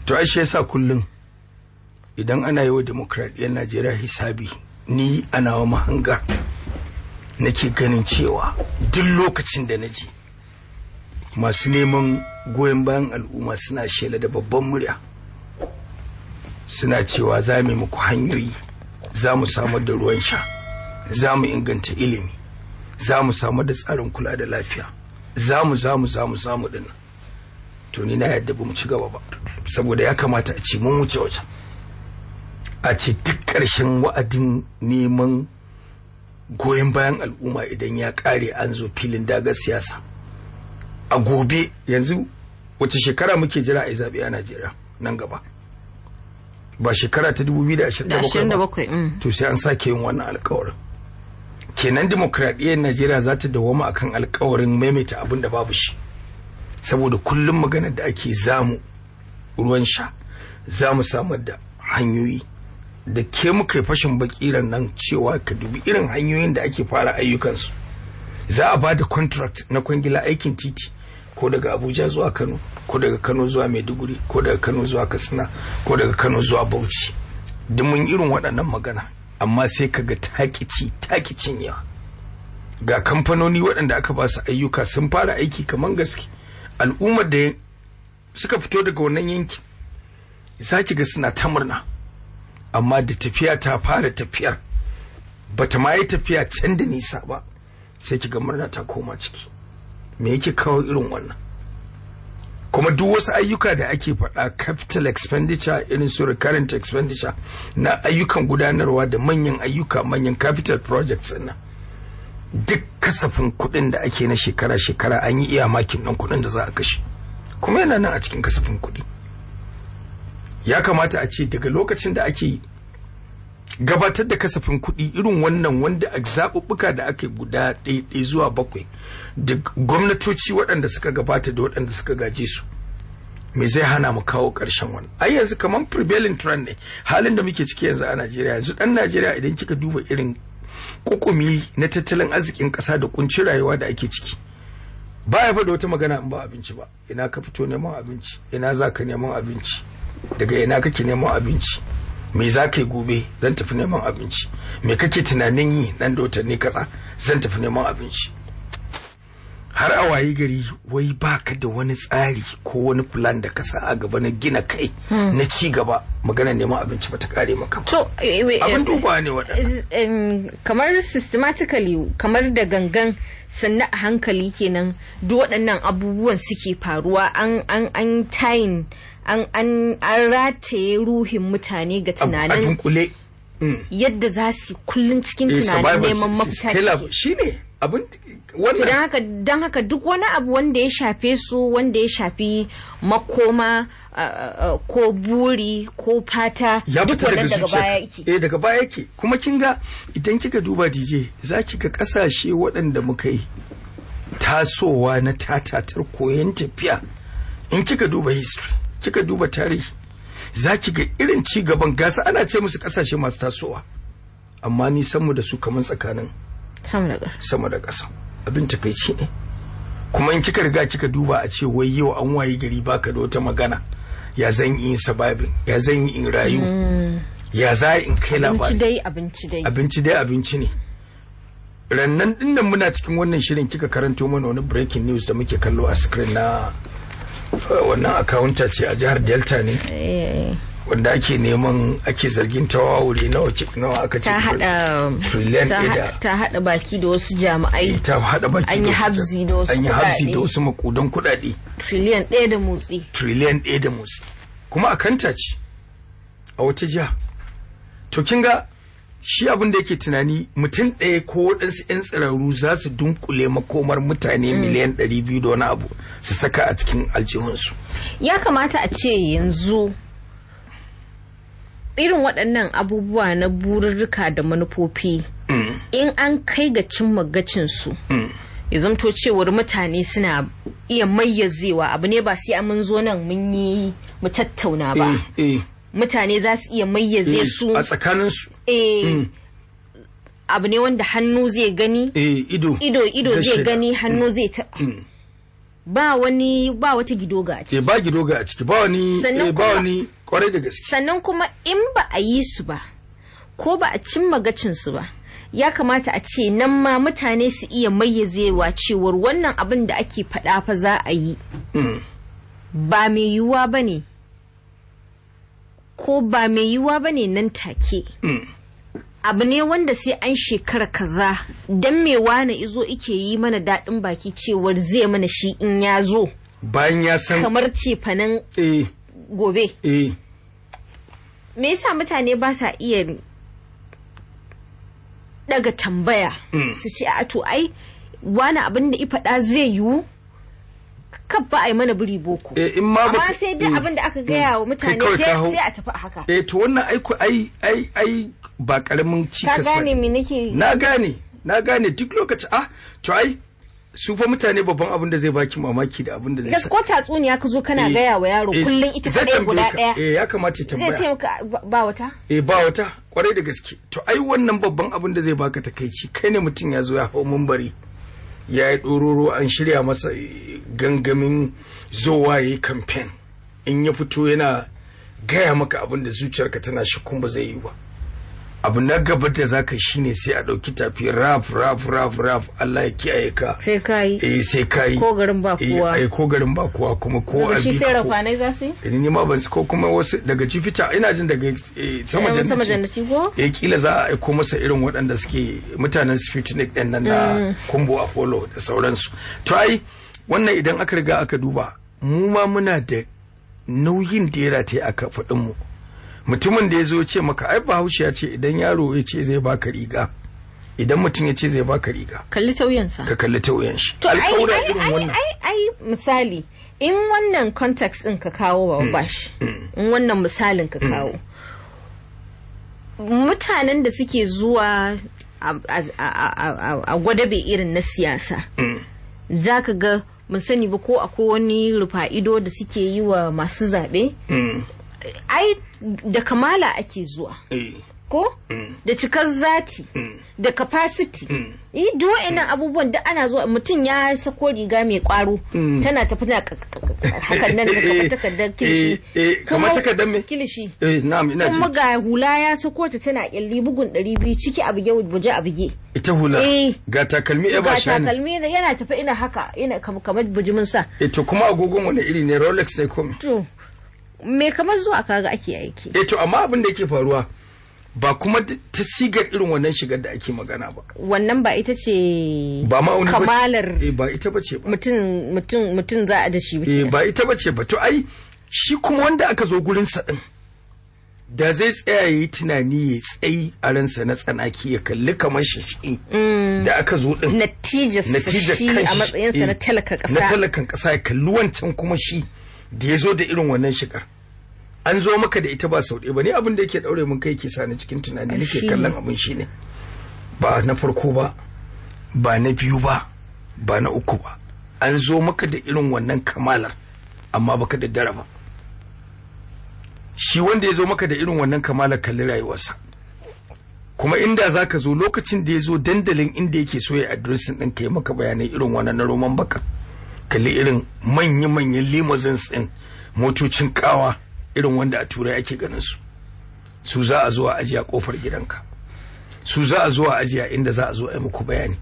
To ai shi yasa kullum idan ana yi wa demokradiyyar Najeriya hisabi, ni ana wa mahanga nake ganin cewa duk lokacin da na ji masu neman goyon bayan al'umma suna shela da babban murya, suna cewa za mu yi muku hanyoyi, za mu samar da ruwan sha, za mu inganta ilimi, za mu samar da tsarin kula da lafiya, za mu dinnan, to ni na yadda ba mu ci gaba ba, saboda ya kamata a ce mun wuce wajen, a ce duk ƙarshen wa'adin neman goyon bayan al'umma idan ya ƙare, an zo filin dagar siyasa a gobe. Yanzu wace shekara muke jira a yi zaɓe a Najeriya nan gaba? Ba shekara ta 2027 ba? 27. To sai an sake yin wannan alkawarin kenan. Demokradiyyar Najeriya za ta dawwama akan alkawarin maimaita abin da babu shi, saboda kullum maganar da ake, zamu ruwan sha, za mu samar da hanyoyi, da ke muka yi fashin bakiran nan cewa ka dubi irin hanyoyin da ake fara ayyukansu. Za a ba da contract na kwangila aikin titi, ko daga Abuja zuwa Kano, ko daga Kano zuwa Maiduguri, ko daga Kano zuwa Katsina, ko daga Kano zuwa Bauchi. Duk mun irin waɗannan magana, amma sai ka ga takici takicin yawa. Ga kamfanoni waɗanda aka ba su ayyuka sun fara aiki kamar gaske, al'ummar da suka fito daga wannan yankin za ki ga suna ta murna, amma da tafiya ta fara tafiyar, bata ma yi tafiya can da nisa ba, sai ki ga murna ta koma ciki. Me yake kawo irin wannan? Kuma duk wasu ayyuka da ake faɗa, capital expenditure, irin su recurrent expenditure na ayyukan gudanarwa da manyan ayyuka, manyan capital projects nan, duk kasafin kuɗin da ake na shekara-shekara an yi iya makin nan kuɗin da za a kashe, kuma yana nan a cikin kasafin kuɗi. Ya kamata a ce daga lokacin da ake gabatar da kasafin kuɗi irin wannan, wanda a zaɓuɓɓuka da aka yi guda ɗaya zuwa bakwai da gwamnatoci waɗanda suka gabata da waɗanda suka gaje su, me zai hana mu kawo ƙarshen wannan? Ai yanzu kamar prevailing trend ne halin da muke ciki yanzu a Najeriya. Yanzu ɗan Najeriya, idan kika duba irin kukumi na tattalin arzikin ƙasa da kuncin rayuwa da ake ciki, baya faɗa wata magana in ba abinci ba. Ina ka fito neman abinci? Ina za ka neman abinci? Daga ina kake neman abinci? Me za ka yi gobe? Zan tafi neman abinci. Me kake tunanin yi nan da watanni kaza? Zan tafi neman abinci. Har a wayi gari wai baka da wani tsari ko wani plan da ka sa a gaba na gina kai, na ci gaba, magana neman abinci ba ta kare maka ba. To Abin dubawa ne waɗannan. Kamar systematically, kamar da gangan, sannan a hankali kenan duk waɗannan abubuwan suke faruwa. An tying, an rataye ruhin mutane ga A tunanin dunkule. Yadda za su kullun cikin tunanin neman mafita suke. Shine abin To wannan. Don haka duk wani abu wanda ya shafe su, wanda ya shafi makoma, ko buri ko fata, Ya duk fita wannan daga daga zuciya. baya yake. Eh, daga baya yake. Kuma kin ga idan kika duba, DJ, za ki ga kasashe waɗanda muka yi tasowa na tatatar koyon tafiya, in kika duba history, kika duba tarihi, za ki ga irin ci gaban gasa. Ana ce musu kasashe masu tasowa, amma nisan mu da su kamar tsakanin sama da ƙasa. Sama da ƙasa. Abin takaici ne. Kuma in kika riga kika duba, a ce wai yau an wayi gari baka da wata magana, ya zan yi surviving, ya zan yi in rayu, ya za in kai Abinci labari? dai abinci dai. Abinci dai abinci ne. Rannan dinnan muna cikin wannan shirin kika karanto mana wani breaking news da muke kallo a screen na wannan akawunta ce a jihar Delta ne, wanda ake neman, ake zargin ta wawure nawa nawa aka ce? Ta hada Trillion ta ɗaya ta hada baki da wasu jami'ai. Ta hada baki An da yi wasu habzi da wasu an yi habzi da kuɗaɗe. wasu makudan kuɗaɗe. Triliyan 1 da motsi. Triliyan 1 da motsi, kuma akanta ce a wata jiha. To kin ga shi abin da yake tunani, mutum ɗaya ko waɗansu 'yan tsirarru za su dunkule makomar mutane miliyan 200 da wani abu su saka a cikin aljihunsu. Ya kamata a ce yanzu irin waɗannan abubuwa na bururruka da manufofi, in an kai ga cimma gacinsu, ya zamto cewar mutane suna iya mayyazewa. Abu ne ba sai mun zo nan mun yi mu tattauna ba. Mutane za su iya mayyaze su a tsakaninsu. Eh, abu ne wanda hannu zai gani, ido ido zai zai shaida. gani, hannu zai taɓa. Ba wani, ba wata gidoga a ciki. Ba gidoga a ciki, ba wani, ba wani, kwarai da gaske. Sannan kuma in ba a yi su ba ko ba a cimma gacin su ba, ya kamata a ce nan ma mutane su iya mayyazewa cewar wannan abin da ake faɗa fa za a yi ba mai yiwuwa ba ne, ko ba mai yiwuwa ba ne nan take. Abu ne wanda sai an shekara kaza. Don me wane izo ike yi mana daɗin baki cewar zai mana shi in ya zo, bayan ya san kamar cefanen gobe? Me yasa mutane ba sa iya daga tambaya su ce, "A to ai wani abin da i faɗa zai yiwu?" Kan ba a yi mana biri boko. In ma amma sai duk abin da aka gaya wa mutane sai a tafi a haka. Eh, to wannan aiko ai ba karamin cikas. Ka gane me nake? Na gane, na gane. Duk lokaci, ah, to ai su fa mutane, babban abin da zai baki mamaki da abin da zai sa ko tatsuniya ka zo kana gaya wa yaro kullun ita kadai guda daya, eh, ya kamata ya tambaya. Zai ce maka ba wata. Eh, ba wata, kwarai da gaske. To ai wannan babban abin da zai baka takaici, kai ne mutum ya zo ya hau mumbari, ya yi ɗororo, an shirya masa gangamin zowa ya yi kamfen, in ya fito yana gaya maka abin da zuciyarka tana shakkun ba zai yi ba. Abu na gaba da zaka shine sai a ɗauki tafi raf raf raf raf, Allah ya kiyaye ka. Sai kai. Eh, sai kai. Ko garin ba kowa. Eh, ko garin ba kowa kuma ko a shi sai rafanai za su yi ni ma ban ko kuma wasu daga Jupiter, ina jin daga sama jannati. Sama jannati ko. Eh, kila za a aiko masa irin waɗanda suke mutanen Sputnik ɗin nan na Kumbo Apollo da sauransu. To ai wannan idan aka riga aka duba, mu ma muna da nauyin da ya rataye a kafaɗin mu. Mutumin da ya zo ce maka, ai Bahaushe ya ce idan yaro ya ce zai baka riga, idan mutum ya ce zai baka riga, kalli tauyensa. Ka kalli tauyen shi. To ai ai ai ai misali, in wannan context din ka kawo ba bash, in wannan misalin ka kawo, mutanen da suke zuwa a gwadabe irin na siyasa, za ka ga, mun sani ba ko akwai wani rufa ido da suke yi wa masu zaɓe. Ai da kamala ake zuwa, ko da cikar zati da capacity. Yi duk wa'annan abubuwan da ana zuwa, mutum ya sako riga mai kwaro tana tafi na hakan nan da kamar takardar kilishi. Kamar takardar me? Kilishi. Eh, na'am, ina ji. Kuma ga hula ya sako ta tana kyalli, bugun 200, ciki a buge, waje a buge. Ita hula ga takalmi ya ba. Ga takalmi yana tafi ina haka ina kamar bujimin sa. Eh, to kuma agogon wani iri ne? Rolex ne ko? To me kamar zuwa kaga ake aiki. Eh, to amma abin da yake faruwa ba kuma ta sigar irin wannan shigar da ake magana ba. Wannan ba ita ce ba ma'auni. Kamalar. Eh, ba ita bace ba. Mutum mutum mutum za a da shi. Eh, ba ita bace ba. To ai shi kuma wanda aka zo gurin sa din, da zai tsaya yayi tunani, ya tsayi a ransa na tsanaki, ya kalli kamar shi da aka zo din, natijar shi a matsayinsa na talaka kasa, na talakan kasa, ya kalli wancan kuma shi da ya zo da irin wannan shigar, an zo maka da ita ba sau ɗaya ba ne. Abin da yake ɗaure mun kai ke sani cikin tunani nake kallon abin shine ba na farko ba, ba na biyu ba, ba na uku ba, an zo maka da irin wannan kamalar amma baka da dara ba. Shi wanda ya zo maka da irin wannan kamalar, kalli rayuwarsa. Kuma inda za ka zo lokacin da ya zo dandalin inda yake so ya addressing ɗin ka, yi maka bayanai irin wannan na roman baka, kalli irin manya-manyan limousines ɗin, motocin kawa irin wanda a Turai ake ganin su, su za a zo a ajiye a kofar gidanka, su za a zo a ajiye inda za a zo a yi muku bayani.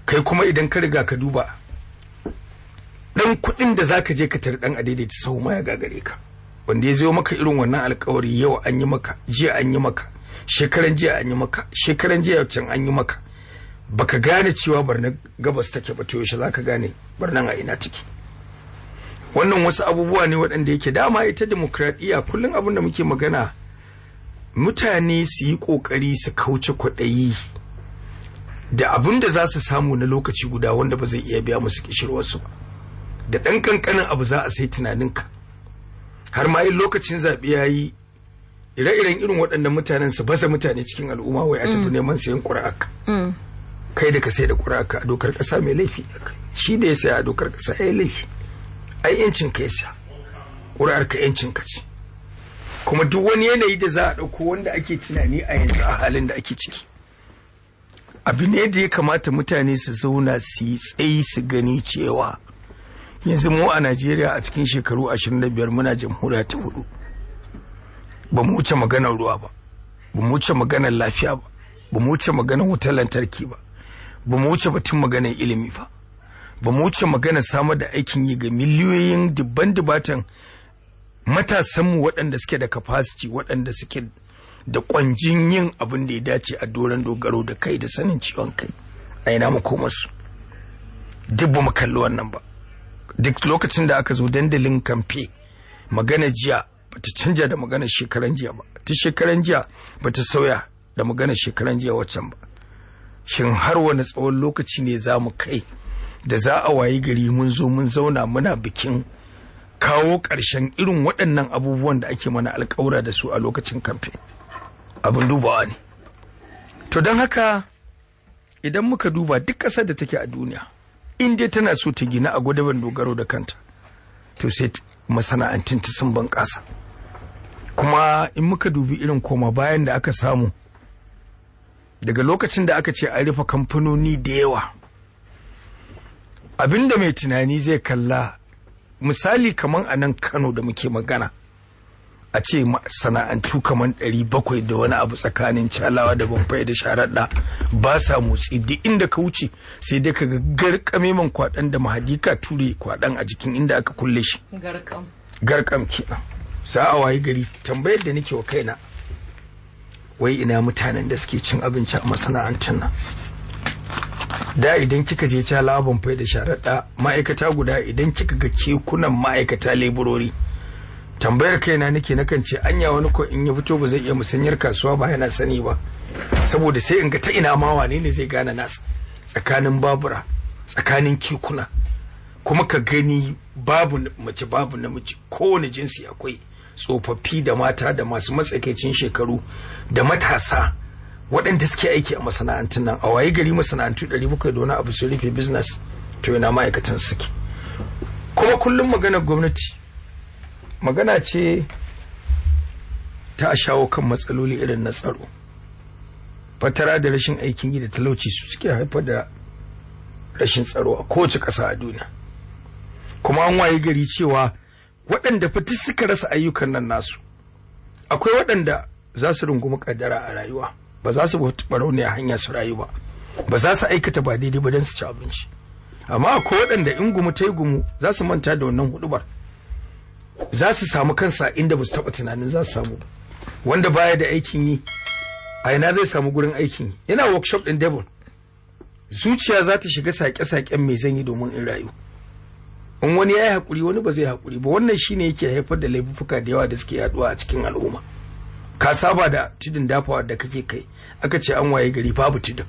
Kai kuma idan ka riga ka duba, dan kuɗin da za ka je ka tari dan a daidaita sahu ma ya gagare ka. Wanda ya zo maka irin wannan alkawari, yau an yi maka, jiya an yi maka, shekaran jiya an yi maka, shekaran jiya can an yi maka, baka gane cewa barna gabas take ba, to yaushe zaka gane barnan a ina take? Wannan wasu abubuwa ne waɗanda yake dama ita demokradiyya kullum abin da muke magana, mutane su yi ƙoƙari su kauce kwaɗayi da abin da za su samu na lokaci guda wanda ba zai iya biya musu kishirwarsu ba. Da ɗan ƙanƙanin abu za a sai tunaninka, har ma in lokacin zaɓe ya yi, ire-iren irin waɗannan mutanen su baza mutane cikin al'umma wai a tafi neman sayan ƙuri'arka. Kai da ka sai da ƙuri'arka, a dokar ƙasa mai laifi? Shi da ya saya, a dokar ƙasa ya yi laifi. Ai yancin ka yasa, ƙuri'ar ka yancin ka ce. Kuma duk wani yanayi da za a ɗauko wanda ake tunani a yanzu a halin da ake ciki, abu ne da ya kamata mutane su zauna su yi tsayi su gani cewa Yanzu mu a Najeriya a cikin shekaru 25 muna jamhuriya ta hudu, ba mu wuce maganar ruwa ba, ba mu wuce maganar lafiya ba, ba mu wuce maganar wutar lantarki ba, ba mu wuce batun maganar ilimi ba, ba mu wuce maganar samar da aikin yi ga miliyoyin dubban dubatan matasanmu waɗanda suke da capacity, waɗanda suke da ƙwanjin yin abin da ya dace a doron dogaro da kai da sanin ciwon kai. A ina mu koma su? Duk ba mu kalli wannan ba. Duk lokacin da aka zo dandalin kamfe, magana jiya bata canja da magana shekaran jiya ba, ta shekaran jiya bata sauya da magana shekaran jiya waccan ba. Shin har wani tsawon lokaci ne za mu kai da za a wayi gari mun zo mun zauna muna bikin kawo ƙarshen irin waɗannan abubuwan da ake mana alƙawura da su a lokacin kamfe? Abin dubawa ne. To don haka idan muka duba duk ƙasar da take a duniya, in dai tana so ta gina a gwadaban dogaro da kanta, to sai masana'antun ta sun bunƙasa. Kuma in muka dubi irin koma bayan da aka samu daga lokacin da aka ce an rufe kamfanoni da yawa, abinda mai tunani zai kalla, misali kamar a nan Kano da muke magana, a ce masana'antu kamar 700 da wani abu tsakanin Calawa da Bamfai da Sharaɗa ba sa motsi. Duk inda ka wuce sai dai ka ga garkame man kwaɗan da mahadika ture kwaɗan a jikin inda aka kulle shi. Garkam. Garkam kenan. Za a wayi gari tambayar da nake wa kaina, wai ina mutanen da suke cin abinci a masana'antun nan? Da idan kika je Calawa, Bamfai da Sharaɗa, ma'aikata guda, idan kika ga kekunan ma'aikata, leburori, tambayar kaina nake, nakan ce anya wani ko in ya fito ba zai iya musanyar kasuwa ba, yana sani ba? Saboda sai in ga ta ina ma wane ne zai gane nasa tsakanin babura, tsakanin kekuna. Kuma ka gani babu mace, babu namiji, kowane jinsi akwai, tsofaffi da mata da masu matsakaicin shekaru da matasa waɗanda suke aiki a masana'antun nan. A waye gari masana'antu 700 da wani abu sun rufe business, to ina ma'aikatan suke? Kuma kullum maganar gwamnati magana ce ta a shawo kan matsaloli irin na tsaro, fatara da rashin aikin yi da talauci. Su suke haifar da rashin tsaro a kowace ƙasa a duniya. Kuma an waye gari cewa waɗanda fa duk suka rasa ayyukan nan nasu, akwai waɗanda za su rungumi kaddara a rayuwa, ba za su barauniya hanya su rayu ba, ba za su aikata ba daidai ba don su ci abinci. Amma akwai waɗanda in gumu ta yi gumu, za su manta da wannan hudubar, za su samu kansa inda ba su taɓa tunanin za su samu ba. Wanda baya da aikin yi, a ina zai samu gurin aikin yi? Yana workshop ɗin devil, zuciya za ta shiga sake-saken mai zan yi domin in rayu. In wani ya yi haƙuri, wani ba zai haƙuri ba. Wannan shine yake haifar da laifuka da yawa da suke yaduwa a cikin al'umma. Ka saba da tudun dafawa da kake kai, aka ce an waye gari babu tudun,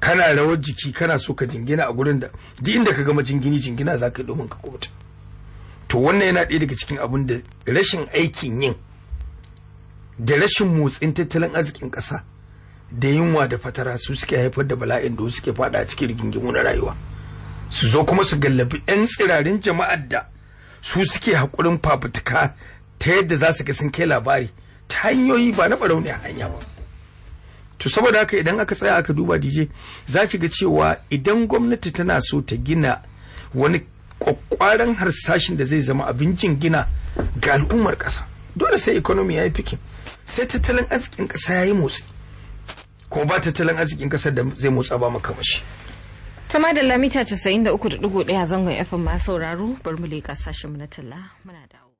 kana rawar jiki, kana so ka jingina a gurin da duk inda ka gama jingini jingina za ka yi domin ka kubuta. To wannan yana ɗaya daga cikin abin da rashin aikin yin da rashin motsin tattalin arzikin ƙasa da yunwa da fatara su suke haifar da bala'in da suke fada a cikin rigingimu na rayuwa, su zo kuma su gallabi 'yan tsirarin jama'ar da su suke haƙurin fafutuka ta yadda za su ga sun kai labari ta hanyoyi ba na ɓarauniya hanya ba. To saboda haka idan aka tsaya aka duba, DJ, za ki ga cewa idan gwamnati tana so ta gina wani kwakwaran harsashin da zai zama abincin gina ga al'ummar ƙasa, dole sai economy ya yi picking, sai tattalin arzikin ƙasa ya yi motsi. Kuma ba tattalin arzikin ƙasar da zai motsa ba makamashi. Ta madalla, mita 93.1 zangon FM, masu sauraro, bar mu leƙa sashen mu na talla, muna dawo.